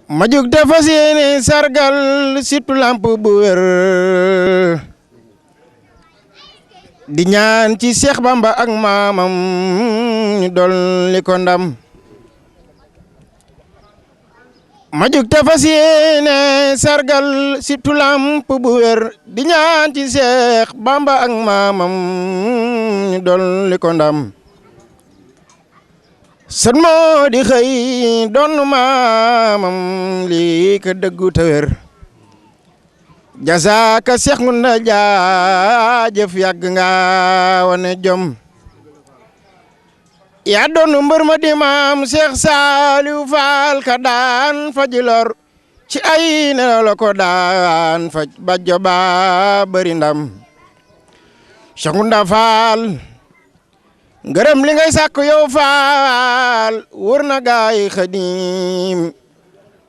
ma jug te fas yéene sargal Sibtu Lamp bu wér di ñaan ci Cheikh Bamba ak maamam ñu dolli ko ndam. ma jug te fas yéene sargal Sibtu Lamp bu wér di ñaan ci Cheikh Bamba ak maamam ñu dolli ko ndam. sët moo di xëy doon maamam lii ka dëggu te wér jasaaka Seex Ngunda jaajëf yàgg nga wane jom yaa doon mbër ma di maam Seex Saaliw Faal ka daan fajilor ci ay nelaw la ko daan faj bajjo ba bëri ndam Seex Ngunda Faal ngërëm li ngay sàkk yow Faal wër na gaay Xadim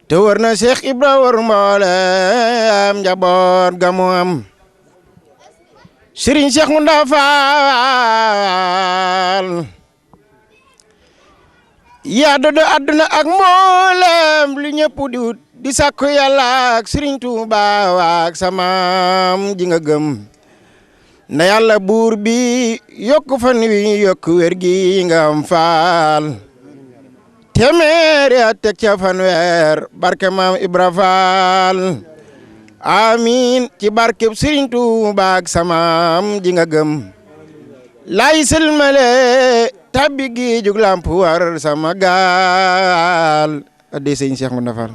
te wër na Cheikh Ibra wër mboolem njaboot ga mu am Serigne Cheikh Ngunda Faal yaa dodo àdduna ak mboolem li ñëpp di wut di sàkk Yàlla ak Serigne Touba ak samaam ji nga gëm na Yàlla buur bi yokk fan wi yokk wér gi nga am Faal téeméeri at teg ca fanweer barke maam Ibra Faal amiin ci barkeb Sëriñ Tuuba ak samaam ji nga gëm lay sëlmale tabbi gi jug lamp war sama gaal addi Sëriñ Cheikh Ngunda Fall.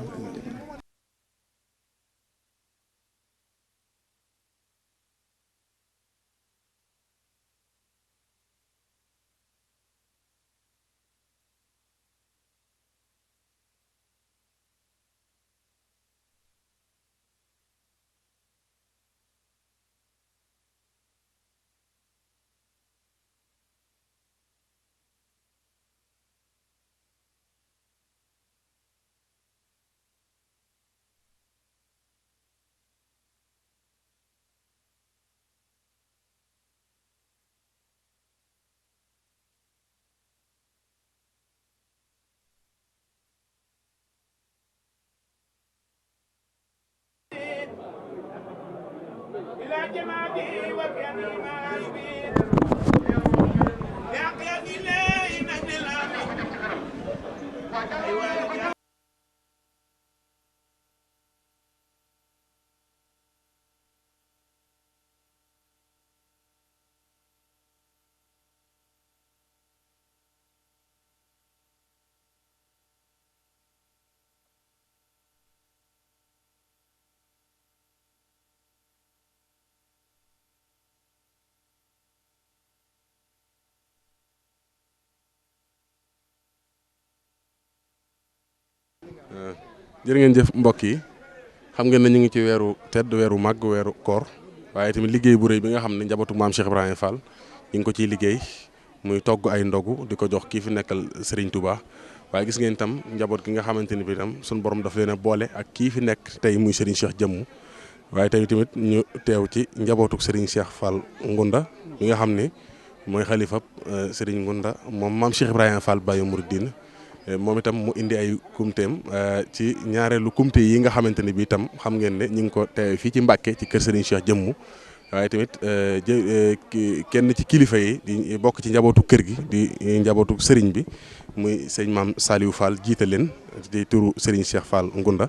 jërë ngeen jëf mbokk yi xam ngeen ne ñu ngi ci weeru tedd weeru màgg weeru koor waaye tamit liggéey bu rëy bi nga xam ne njabootu maam Cheikh Ibrahima Fall ñu ngi ko ciy liggéey muy togg ay ndogu di ko jox kii fi nekkal Serigne Touba waaye gis ngeen itam njaboot gi nga xamante ni bi itam suñu borom daf leen a boole ak kii fi nekk tey muy Serigne Cheikh Jëmm waaye tey tamit ñu teew ci njabootu Serigne Cheikh Fall Ngunda mi nga xam ne mooy xalifab Serigne Ngunda moom maam Cheikh Ibrahima Fall Baye Mouridine moom itam mu indi ay kumteem ci ñaareelu kumte yi nga xamante ne bi itam xam ngeen ne ñu ngi ko teew fii ci Mbàkke ci kër Serigne Cheikh Jëmm waaye tamit kenn ci kilifa yi di bokk ci njabootu kër gi di njabootu Serigne bi muy sëñ maam Saliou Fall jiite leen di turu Serigne Cheikh Fall Ngunda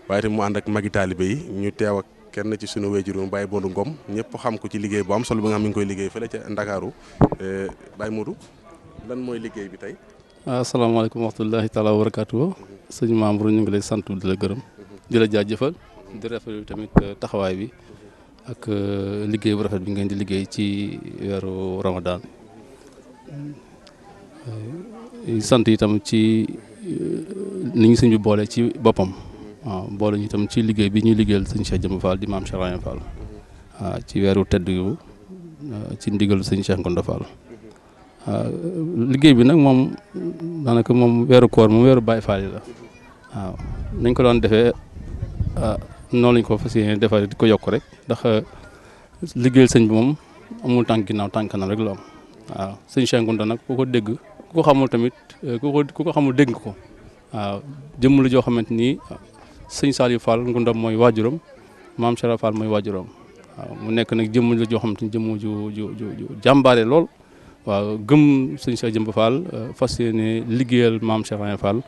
waaye tamit mu ànd ak magi taalibe yi ñu teew ak kenn ci sunu wéjur mu Baye Modou Ngom ñëpp xam ko ci liggéey bu am solo bi nga xam mi ngi koy liggéey fële ca Ndakaaru Baye Modou lan mooy liggéey bi tey. asalaamaaleykum wa rahmatullahi taala wa barakaatu sëñ Mamour ñu ngi lay sant di la gërëm di la jaajëfal di rafetlu tamit taxawaay bi ak liggéey bu rafet bi ngeen di liggéey ci weeru Ramadan sant itam ci ni ñu sëñ bi boole ci boppam waaw boole ñu itam ci liggéey bi ñuy liggéeyal sëñ Cheikh Jëmm Fall di maam Cheikh Ibrahima Fall waaw ci weeru tedd yu ci ndigalu sëñ Cheikh Ngunda Fall liggéey bi nag moom daanaka moom weeru koor moom weeru Baay Faal la waaw nañ ko doon defee noonu lañ ko fas yéene defar di ko yokk rek ndax liggéeyal sëñ bi moom amul tànk ginnaaw tànk kanam rek la am waaw sëñ Cheikh Ngunda nag ku ko dégg ku ko xamul tamit ku ko xamul dégg ko waaw jëmm la joo xamante ni sëñ Saliou Fall Ngundam mooy waajuram maam Cheikh Fall mooy waajuram waaw mu nekk nag jëmm la joo xam te jëmm ju jàmbaare lool waaw gëm sëñ Cheikh Jëmb Fall fas yéene liggéeyal maam Cheikh Fall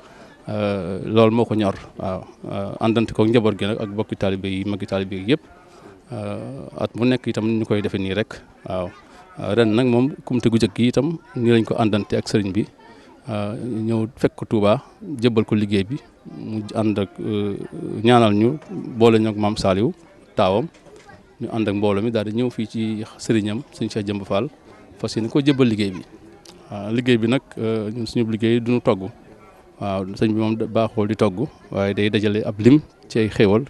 loolu moo ko ñor waaw àndante ko njaboot gi nag ak bokki taalibe yi magi taalibe yi yëpp at mu nekk itam ñu koy defee nii rek waaw ren nag moom kumte gu jëkk yi itam nii lañ ko àndante ak sëriñ bi ñëw fekk ko Touba jébbal ko liggéey bi mu ànd ak ñaanal ñu boole ñu ak maam Saliou taawam ñu ànd ak mbooloo mi daal di ñëw fii ci sëriñam sëñ Cheikh Jëmb Fall fas yéene ko jébbal liggéey bi waaw liggéey bi nag ñun suñu liggéey duñu togg waaw sëñ bi moom baaxool di togg waaye day dajale ab lim ci ay xéewal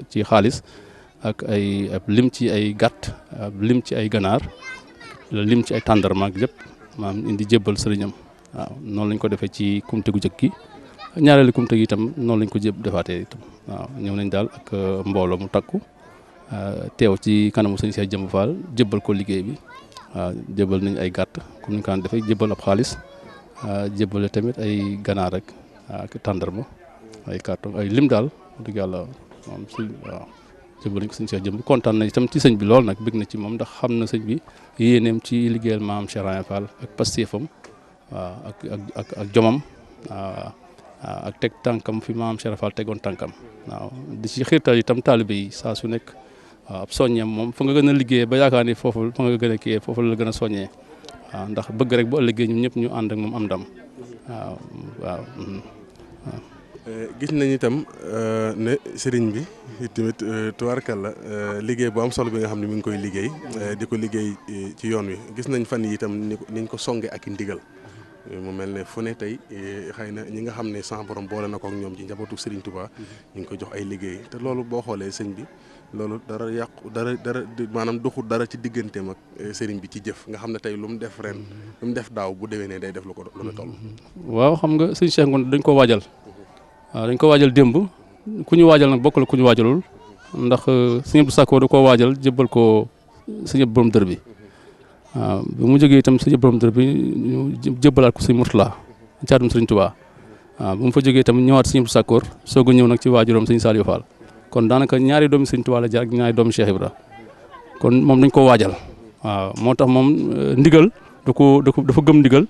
ci xaalis ak ab lim ci ay gàtt ab lim ci ay ganaar lim ci ay tàndarma ak lépp maanaam indi jébbal sëriñam waaw noonu lañ ko defee ci kumte gu jëkk gi ñaareelu kumte gi itam noonu lañ ko defaatee itam waaw ñëw nañ daal ak mbooloo mu takku teew ci kanamu sëñ Cheikh Jëmb Fall jébbal ko liggéey bi waaw jébbal nañ ay gàtt comme ni ñu ko daan defee jébbal ab xaalis jébbale tamit ay ganaar rek ak tàndarma ay carton ay lim daal dëgg yàlla moom sëñ waaw jébbal nañ ko sëñ Cheikh Jëmb kontaan na itam ci sëñ bi lool nag bëgg na ci moom ndax xam na sëñ bi yéeneem ci liggéeyal maam Cheikh Fall ak pastéefam waaw ak jomam waaw ak teg tànkam fi maam Cheikh Fall tegoon tànkam waaw di ci xiirtal itam taalibe yi saa su nekk waaw ab soññeem moom fa nga gën a liggéeyee ba yaakaar ni foofu fa nga gën a kiyee foofu la gën a soññee waaw ndax bëgg rek bu ëllëgee ñun ñëpp ñu ànd ak moom am ndam waaw. gis nañu itam ne sëriñ bi tamit tubaarkalla liggéey bu am solo bi nga xam ne mi ngi koy liggéey di ko liggéey ci yoon wi gis nañ fan yi itam niñ ko songe ak i ndigal mu mel ne fu ne tey xëy na ñi nga xam ne sans borom boole na ko ak ñoom ci njabootu Serigne Touba ñu ngi ko jox ay liggéey te loolu boo xoolee sëñ bi loolu dara yàqu dara maanaam doxul dara ci digganteem ak sëriñ bi ci jëf nga xam ne tey lu mu def ren lu mu def daaw bu déwénee day def lu ko lu mu toll. waaw xam nga sëñ Cheikh Ngounda dañ ko waajal waaw dañ ko waajal démb ku ñu waajal nag bokk la ku ñu waajalul ndax sëñ Abdou Sakko da koo waajal jébbal ko sëñ borom dër bi waaw bi mu jógee itam sëñ borom dër bi ñu jébbalaat ko sëñ Mourtala caatum sëriñ Touba waaw bu mu fa jógee itam ñëwaat sëñ Abdou Sakko soog a ñëw nag ci waajuram sëñ Saliou Fall kon daanaka ñaari doomi sëñ Touba la jaar ak ñaari doomi Cheikh Ibra kon moom dañ ko waajal waaw moo tax moom ndigal dafa gëm ndigal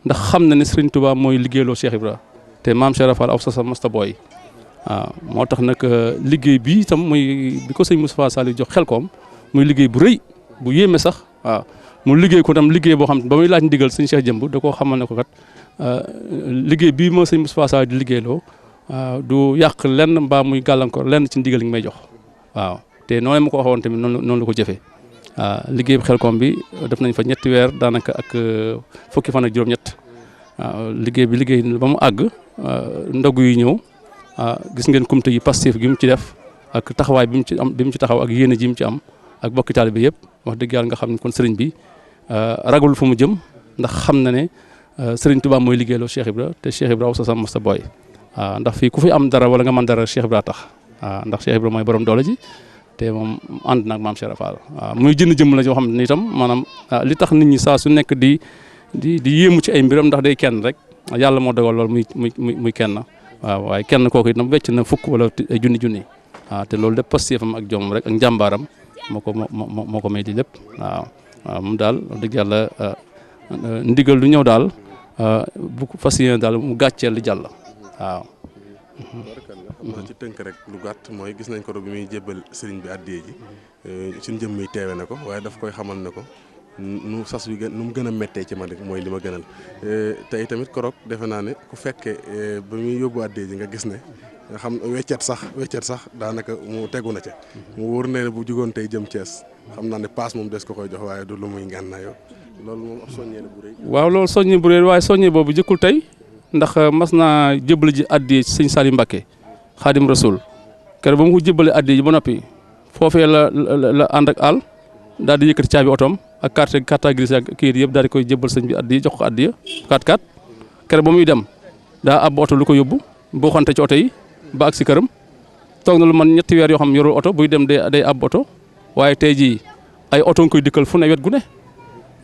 ndax xam na ne sëriñ Touba mooy liggéeyloo Cheikh Ibra te maam Cheikh Fall aw sa masta booy waaw moo tax nag liggéey bi itam muy bi ko sëñ Moustapha Saliou jox Xelkom muy liggéey bu rëy bu yéeme sax waaw mu liggéey ko tam liggéey boo xam ne ba muy laaj ndigal sëñ Cheikh Jëmb da koo xamal ne ko kat liggéey bii moo sëñ Moustapha Saliou di liggéeyloo du yàq lenn mbaa muy gàllankoor lenn ci ndigal yi may jox waaw te noonu ma ko waxoon tamit noonu la ko jëfee waaw liggéey bi Xelkom bi def nañ fa ñetti weer daanaka ak fukki fan ak juróom-ñett waaw liggéey ba mu àgg ndogu yi ñëw gis ngeen kumte yi Pastef gi mu ci def ak taxawaay bi mu ci taxaw ak yéene ji mu ci am ak bokki taalibe bi yëpp wax dëgg yàlla nga xam ne kon sëriñ bi ragul fu mu jëm ndax xam na ne sëriñ Touba mooy liggéeyloo Cheikh Ibra te Cheikh Ibra aw sa masta booy waaw ndax fii ku fi am dara wala nga mën dara Cheikh Ibra tax waaw ndax Cheikh Ibra mooy borom doole ji te moom ànd naag maam Cheikh Fall waaw muy jënd jëmm la yoo xam ne itam maanaam li tax nit ñi saa su nekk di yéemu ci ay mbiram ndax day kenn rek yàlla moo dogal lool muy kenn waaw waaye kenn kooku itam wecc na fukk wala ay junni waaw te loolu de pastéefam ak jom rek ak njàmbaaram moo ko may di lépp waaw moom daal wax dëgg yàlla ndigal du ñëw daal bu fas yéene daal mu gàcceel li jàll waaw. xam naa ci tënk rek lu gàtt mooy gis nañ ko bi muy jébbal sëriñ bi àddiyee ji suñ jëm muy teewe na ko waaye daf koy xamal ne ko nu sas wi nu mu gën a méttee ci man rek mooy li ma gënal tey tamit korog defe naa ne ku fekkee ba muy yóbbu àddiyee ji nga gis ne nga xam weccet sax daanaka mu tegu na ca mu wóor ne bu jugoon tey jëm Thiès xam naa ne paas moom des ko koy jox waaye du lu muy ngànnaayoo loolu moom ab soññee la bu rëy. waaw loolu soññee bu rëy waaye soññee boobu jëkkul tey ndax mas naa jëbbale ji àddiyee sëñ Saliou Mbacké Xaadim Rasul keroog ba mu ko jëbbale àddiyee ji ba noppi foofee la ànd ak àll daal di yëkkati caabi otoom ak carte grise ak kii yëpp daal di koy jébbal sëñ bi addiya jox ko addiya 4x4 keroog ba muy dem daa ab oto lu ko yóbbu boo xante ci oto yi ba ak si këram toog na lu man ñetti weer yoo xam yorul oto buy dem day ab oto waaye tey jii ay oto nga koy dikkal fu ne wet gu ne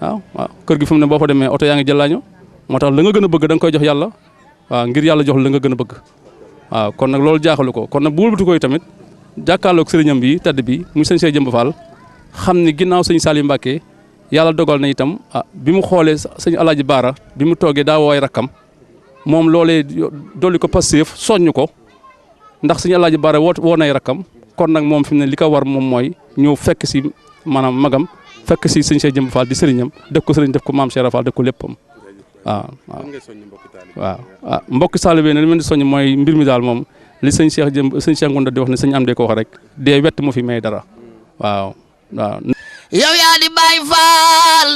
waaw kër gi fu mu ne boo fa demee oto yaa ngi jëlaañoo moo tax la nga gën a bëgg da nga koy jox yàlla waaw ngir yàlla jox la nga gën a bëgg waaw kon nag loolu jaaxalu ko kon nag bu wëlbatu koy tamit jàkkaarloog sëriñam bi tedd bi muy sëñ Cheikh Jëmb Fall xam ni ginnaaw sëñ Saliou Mbacké yàlla dogal na itam bi mu xoolee sëñ Alaaji Baara bi mu toogee daa wooy rakkam moom loolee dolli ko Pastef soññ ko ndax sëñ Alaaji Baara woo nay rakkam kon nag moom fi mu ne li ko war moom mooy ñëw fekk si maanaam magam fekk si sëñ Cheikh Jëmb Fall di sëriñam def ko sëriñ def ko maam Cheikh Fall def ko léppam waaw mbokki taalibe ne li ma di soññ mooy mbir mi daal moom li sëñ Cheikh Ngounda di wax ne sëñ am de ko wax rek dee wett mu fi may dara waaw yow yaa di Baay Faal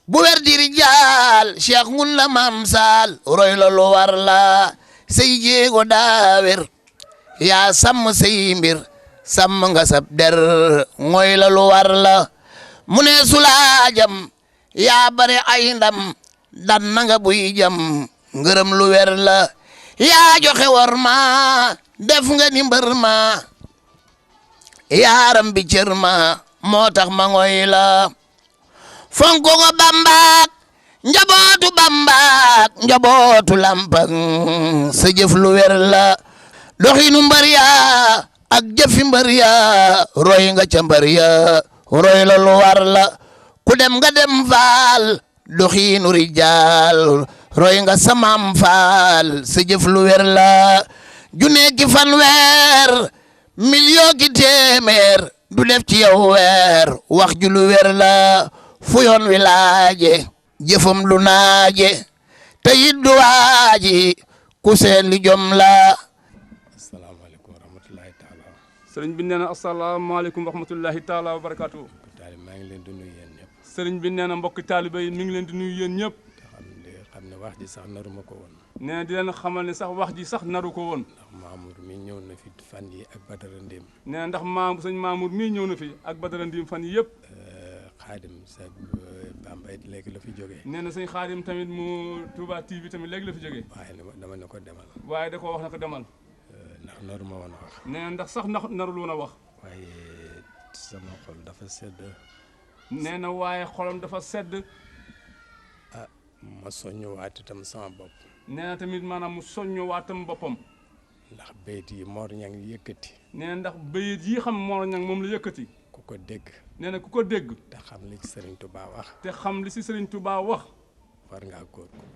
bu wer di rijaal Cheikh Ngounda Maam Saal roy la lu war la say jéego daa wer yaa sàmm say mbir sàmm nga sab der ngoy la lu war la mu ne sulaajam yaa bare ay ndam dan na nga buy jam ngërëm lu wer la yaa joxe war ma def nga ni mbër ma yaaram bi cër ma moo tax ma ngoy la fonko ngo bambaak njabootu lampak sa jëf lu wer la doxinu mbër ya ak jëfi mbër ya roy nga ca mbër ya roy la lu war la ku dem nga dem faal doxinu rijaal roy nga samam faal sa jëf lu wer la junne ki fanweer million ki téeméer du def ci yow weer wax ju lu wer la fu yoon wi laaje jëfam lu naaje te it du waaji ku seen li jom la. asalaamaaleykum wa rahmatulahi taala. sëriñ bi nee na asalaamaaleykum wa rahmatulahi taala wa barakaatu. maa ngi leen di nuyu yéen ñëpp. sëriñ bi nee na mbokki taalibe yi mi ngi leen di nuyu yéen ñëpp. xam ne wax ji sax naru ma ko woon. nee na di leen xamal ne sax wax ji sax naru ko woon. ndax Mamour mi ñëw na fi fan yi ak Badara Ndim. nee na ndax sëñ Mamour mii ñëw na fi ak Badara Ndim fan yi yëpp. Xaadim sa Bambey léegi la fi jógee. nee na sëñ Xaadim tamit mu Touba TV tamit léegi la fi jógee. waaye dama ne ko demal. waaye da koo wax na ko demal. ndax naru ma woon a wax. nee na ndax sax narul woon a wax. waaye sama xol dafa sedd. nee na waaye xolam dafa sedd. ma soññuwaat itam sama bopp. nee na tamit maanaam mu soññuwaatam boppam. ndax bayit yi Mor Ñang yëkkati. nee na ndax bayit yi xam Mor Ñang moom la yëkkati. ku ko dégg. nee na ku ko dégg. te xam li ci Serigne Touba wax. te xam li si Serigne Touba wax.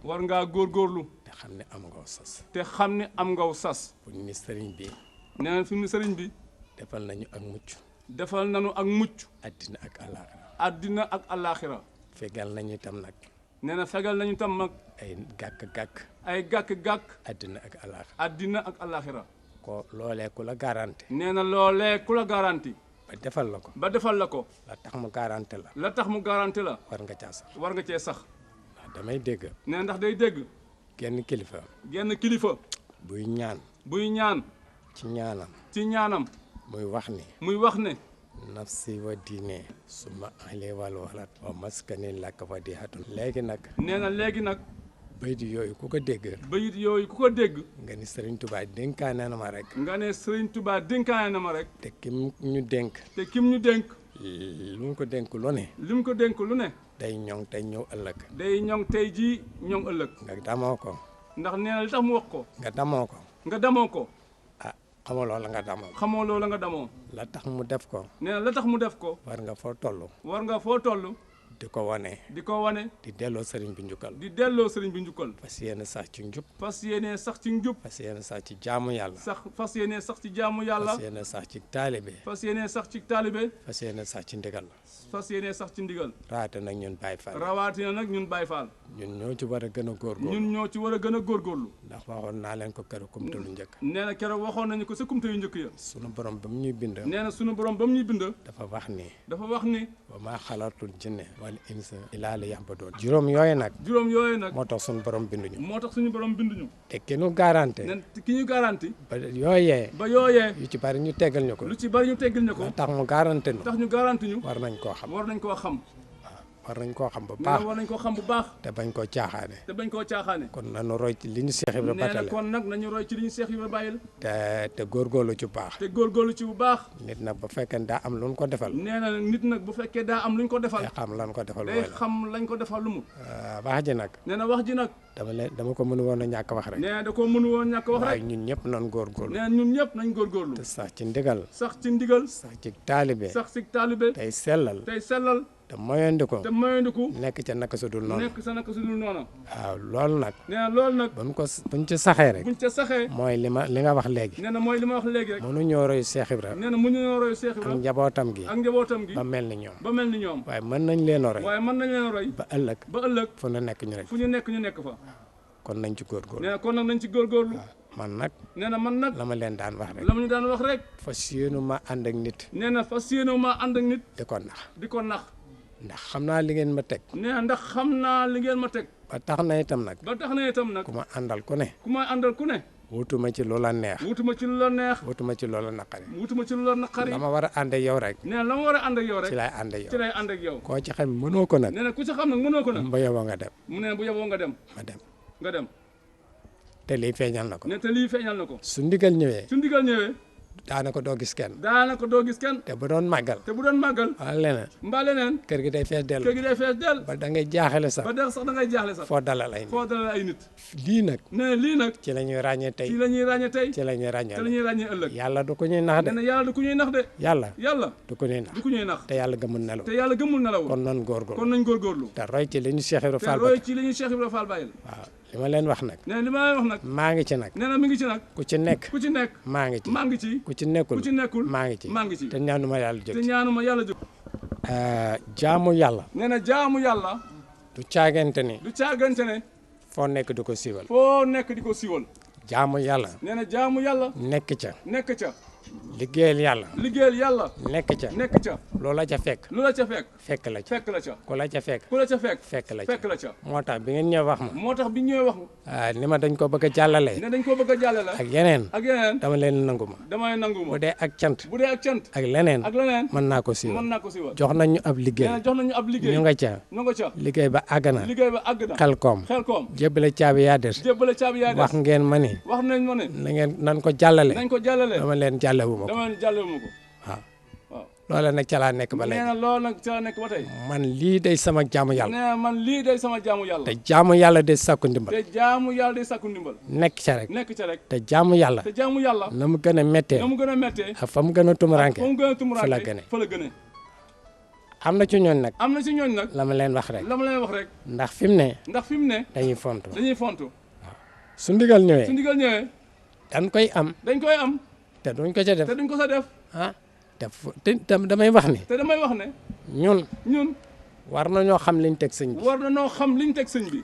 war ngaa góorgóorlu. te xam ne am nga sas. te xam ne am nga sas. pour ni Serigne bi. nee na fi mu ne Serigne bi. defal nañu ak mucc. defal nañu ak mucc. addina ak alaaxira. addina ak alaaxira. fegal nañu itam nag. nee na fegal nañu tam nag. ay gàkk-gàkk. ay gàkk-gàkk. addina ak alaaxira. addina ak alaaxira. ko loolee ku la garanti. nee na loolee ku la garanti. ba defal la ko. ba defal la ko. la tax mu garanti la. la tax mu garanti la. war nga caa sax. war nga cee sax. ndax damay dégg. nee ndax day dégg. genn kilifa. genn kilifa. buy ñaan. buy ñaan. ci ñaanam. ci ñaanam. muy wax ni. muy wax ne. nafsi wa diine suma ahli wal walat wa maskani làkk fa di hatun léegi nag. nee na léegi nag. bayit yooyu ku ko dégg. bayit yooyu ku ko dégg. nga ni Serigne Touba dénkaane na ma rek. nga ne Serigne Touba dénkaane na ma rek. te kim ñu dénk. te kim ñu dénk. lu mu ko dénk lu ne. li mu ko dénk lu ne. day ñoŋ tey ñëw ëllëg. day ñoŋ tey jii ñoŋ ëllëg. nga damoo ko. ndax nee na li tax mu wax ko. nga damoo ko. nga damoo ko. ah xamoo loola nga damoo. xamoo loola nga damoo. la tax mu def ko. nee na la tax mu def ko. war nga foo toll. war nga foo toll. di ko wane. di ko wane. di delloo sëriñ bi njukkal. di delloo sëriñ bi njukkal. fas yéene sax ci njub. fas yéene sax ci njub. fas yéene sax ci jaamu yàlla. fas yéene sax ci jaamu yàlla. fas yéene sax ci taalibe. fas yéene sax ci taalibe. fas yéene sax ci ndigal. fas yéene sax ci ndigal. rawaate nag ñun Baye Fall. rawatina nag ñun Baye Fall. ñun ñoo ci war a gën a góorgóorlu. ñun ñoo ci war a gën a góorgóorlu. ndax waxoon naa leen ko keroog kumte lu njëkk. nee na keroog waxoon nañu ko sa kumte yu njëkk ya. sunu borom ba mu ñuy bind. nee na sunu borom ba mu ñuy bind. dafa wax ni. dafa wax ni. wa maa xalaqtul jinne wal insa illaa liya'buduun. juróom yooyu nag. juróom yooyu nag. moo tax suñu borom binduñu. moo tax suñu borom binduñu. te ki ñu garanté. nen ki ñu garanti. ba yooyee. ba yooyee. yu ci bari ñu teggal ñu ko. lu ci bari ñu teggal ñu ko. tax mu garanté ñu. tax ñu garanti ñu. war nañ koo xam. war nañ koo xam. war nañ koo xam bu nee baax na war nañ ko xam bu baax te bañ koo caaxaane te bañ koo caaxaane kon nanu roy ci li ñu Cheikh Ibra nee na batale kon nag nañu roy ci li ñu Cheikh Ibra bàyyil te góorgóorlu ci baax te góorgóorlu ci bu baax nit nag bu fekkee daa am lu ñu ko defal nee na nit nag bu fekkee daa am luñ ko defal day xam lan ko defal day mooy la xam lañ ko defal lu mu wax ji nag nee na wax ji nag dama ko mënu woon a ñàkk wax rek nee na da koo mënu woon ñàkk wax waaye rek ñun ñëpp nan góorgóorlu nee na ñun ñëpp nañ góorgóorlu te sax ci ndigal sax ci ndigal sax ci taalibe sax ci taalibe tey sellal tey sellal te moyandiku te moyandiku nekk ca naka su dul noonu nekk sa naka su dul noonu waaw loolu nag nee na loolu nag buñ ci saxee rek buñ ca saxee mooy li nga wax léegi nee na mooy li ma wax léegi rek mënu ñoo roy Cheikh Ibra nee na mu ñu roy Cheikh ak Ibra njabootam gi ak njabootam gi ba mel ni ñoom ba mel ni ñoom waaye mën nañ leen a roy waaye mën nañ leen roy ba ëllëg ba ëllëg fu nu nekk ñu rek fu ñu nekk fa kon nañ ci góorgóorlu nee na kon nag nañ ci góorgóorlu man nag nee na man nag la ma leen daan wax rek la mu ñu daan wax rek fas yéenu ma ànd ak nit nee na fas yéene ma ànd ak nit di ko nax di ko nax ndax xam naa li ngeen ma teg nee na ndax xam naa li ngeen ma teg ba tax na itam nag ba tax na itam nag ku ma àndal ku ne ku ma àndal ku ne wutuma ci loola neex wutuma ci lu la neex wutuma ci loola naqari wutuma ci lu la naqari la ma war a ànd ak yow rek nee na la ma war a ànd ak yow rek ci lay ànd ak ci yow lay ànd ak yow koo ci xam mënoo ko nag nee na ku ci xam nag mënoo ko nag ba yowoo nga dem mu ne bu yeboo nga dem ma dem nga dem te lii feeñal na ko ne te lii feeñal na ko su ndigal ñëwee su ndigal ñëwee daanaka doo gis kenn daanaka doo gis kenn te bu doon màggal te bu doon màggal wala leneen mbaa leneen kër gi day fees dellu kër gi day fees del ba da ngay jaaxale sax ba dex sax da ngay jaaxle sax foo dalal ay nit foo dalal ay nit lii nag nee na lii nag ci la ñuy ràññee tey ci la ñuy ràññee tey ci la ñuy ràññee te la ñuy ràññee ëllëg yàlla du ko ñuy nax de nee na yàlla du ku ñuy nax de yàlla yàlla du ko ñuy nax du ku ñuy nax te yàlla gëmul nelaw te yàlla gëmul nelawul kon nan kon góorgóorlu nañ góorgóorlu te roy ci li ñu Cheikh Ibra te Fall roy ci li ñuy Cheikh Ibra Fall bàyyil waaw li ma leen wax nag nee na li ma leen wax nag maa ngi ci nag nee na mi ngi ci nag ku ci nekk ku ci nekk maa ngi ci maa ngi ci ku ci nekkul ku ci nekkul maa ngi ci maa ngi ci te ñaanuma yàlla te jóg ci ñaanuma yàlla jóg jaamu yàlla nee na jaamu yàlla du caagante ni du caagante ne foo nekk du ko siiwal foo nekk di ko siwal jaamu yàlla nee na jaamu yàlla nekk ca nekk ca liggéeyal yàlla liggéeyal yàlla nekk ca nekk ca loola ca fekk lu la ca fekk fekk la ca fekk la ca ku la ca fekk ku la ca fekk fekk la fekk ca la ca moo tax bi ngeen ñëw wax ma moo tax bi ñëwee wax ni ma dañ ko bëgg a jàllale ne dañ koo bëgg a jàlle la ak yeneen ak yeneen dama leen nangu ma damay nangu bu ma dee ak cant bu dee ak cant ak leneen ak leneen mën naa ko mën siiwal naa ko siwal jox nañu ab nee liggéey na jox nañu ab liggéey ñu nga ca ñu nga ca liggéey ba àgg na liggéey ba àgg na xel koom xel koom jébbale caabi yaa des jébbale caabi yaa wax des ngeen ma ni wax nañ ma ne na ngeen nan ko jàllale nañ ko jàllale dama leen jàllewu ma ko dama ne jàllale ma ko waaw waaw loola nag ca laa nekk ba nee léegi na loolu nag ca la nekk ba tey man lii day sama jaamu yàlla nee na man lii day sama jaamu yàlla te jaamu yàlla day sàkku ndimbal te jaamu yàlla day sàkku ndimbal nekk ca rek nekk ca rek te jaamu yàlla te jaamu yàlla na mu gën a méttee na mu gën a méttee ak fa mu gën a tumuranke fa mu gën a fa la tumuraanke gëne fa la gëne am na ci ñoon nag am na si ñooñ nag la ma leen wax rek la ma leen wax rek ndax fi mu ne ndax fi mu ne dañuy fontu dañuy fontu su ndigal su ñëwee ndigal ñëwee dañ koy am dañ koy am te duñ ko ca def te duñ ko sa def ah te damay wax ni te damay wax ne ñun ñun war nañoo xam liñ teg sëñ bi war na noo xam liñ teg sëñ bi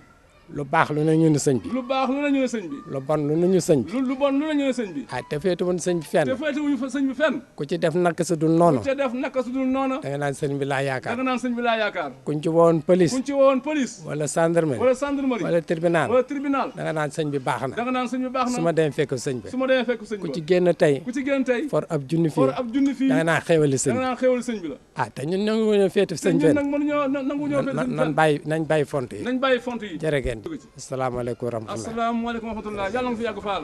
lu baax lu ne ñu ni sëñ bi lu baax lu ne ñu ne sëñ bi lu bon lu ne ñu sëñ bi lu bon lu ne ñu ne sëñ bi ah te féetu woon sëñ bi fenn te feete wuñu fa sëñ bi fenn ku ci def nak sa dul noonu ku ca def naka su dul noona da nga naan sëñ bi laa da yaakaar nga naan sëñ bi laa yaakaar kuñ ci woon police kuñ ci woon police wala gendarmerie wala gendarmerie wala tribunal wala tribunal da nga naan sëñ bi baax da na nga naan sëñ bi baax su na ma demee fekk sëñ bi su ma demee fekk sëñ ku ba ci génn tey ku ci génn tey for ab junni for fii ab junni fii da nga naan xéewali da sëñ nga bi naan xéewal sëñ bi la ah te ñun nanguñoo féete te sëñ ñun fenn nag mënuñoo nangu ñoo fekk sëñ nan fenn nañ bàyyi font yi nañ bàyyi font yi jërë ngeen asalaamaaleykum wa rahmatulah asalaamaaleykum wa rahmatulah yàlla nga fi yàgg faal